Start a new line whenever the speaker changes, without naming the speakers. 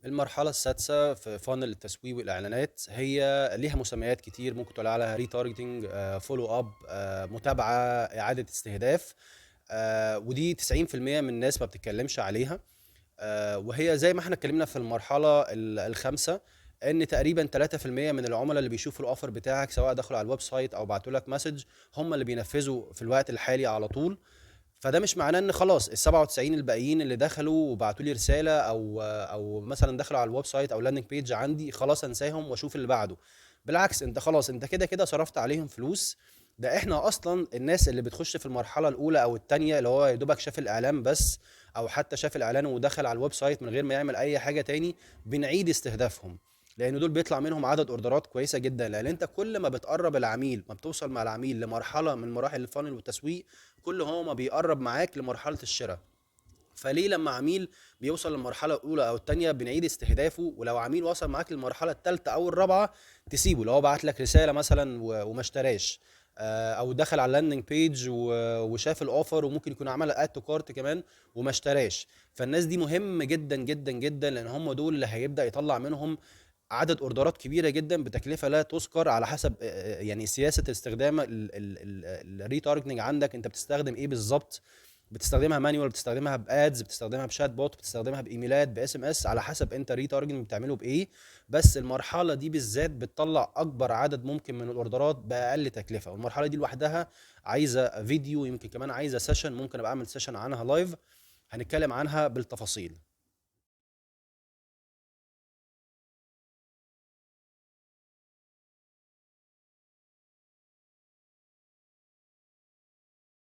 المرحلة السادسة في funnel التسويق والإعلانات هي ليها مسميات كتير، ممكن تقول عليها retargeting، follow up، متابعة، إعادة استهداف، ودي 90% من الناس ما بتتكلمش عليها. وهي زي ما احنا اتكلمنا في المرحلة الخامسة، ان تقريبا 3% من العملاء اللي بيشوفوا ال offer بتاعك، سواء دخلوا على ال website او بعتوا لك message، هم اللي بينفذوا في الوقت الحالي على طول. فده مش معناه ان خلاص ال 97 الباقيين اللي دخلوا وبعتوا لي رسالة او مثلا دخلوا على ال website او landing page عندي، خلاص انساهم واشوف اللي بعده. بالعكس، انت خلاص انت كده كده صرفت عليهم فلوس. ده احنا اصلا الناس اللي بتخش في المرحلة الاولى او الثانيه، اللي هو يا دوبك شاف الاعلان بس، او حتى شاف الاعلان ودخل على ال website من غير ما يعمل اي حاجة تاني، بنعيد استهدافهم، لان دول بيطلع منهم عدد orderات كويسة جدا. لان انت كل ما بتقرب العميل، ما بتوصل مع العميل لمرحلة من مراحل ال funnel والتسويق، كل هو ما بيقرب معاك لمرحلة الشراء. فليه لما عميل بيوصل للمرحلة الاولى او الثانية بنعيد استهدافه، ولو عميل وصل معاك للمرحلة الثالثة او الرابعة تسيبه؟ لو هو بعت لك رسالة مثلا وما اشتراش، او دخل على ال landing page وشاف ال offer وممكن يكون عمل add to cart كمان وما اشتراش، فالناس دي مهم جدا جدا جدا، لان هم دول اللي هيبدا يطلع منهم عدد orderات كبيرة جدا بتكلفه لا تذكر، على حسب يعني سياسة استخدام ال retargeting عندك، انت بتستخدم ايه بالظبط، بتستخدمها manual، بتستخدمها ب ads، بتستخدمها ب chatbot، بتستخدمها بايميلات، ب SMS، على حسب انت retargeting بتعمله بايه. بس المرحلة دي بالذات بتطلع اكبر عدد ممكن من ال orderات باقل تكلفه، والمرحلة دي لوحدها عايزه فيديو، يمكن كمان عايزه session، ممكن ابقى اعمل session عنها live هنتكلم عنها بالتفاصيل.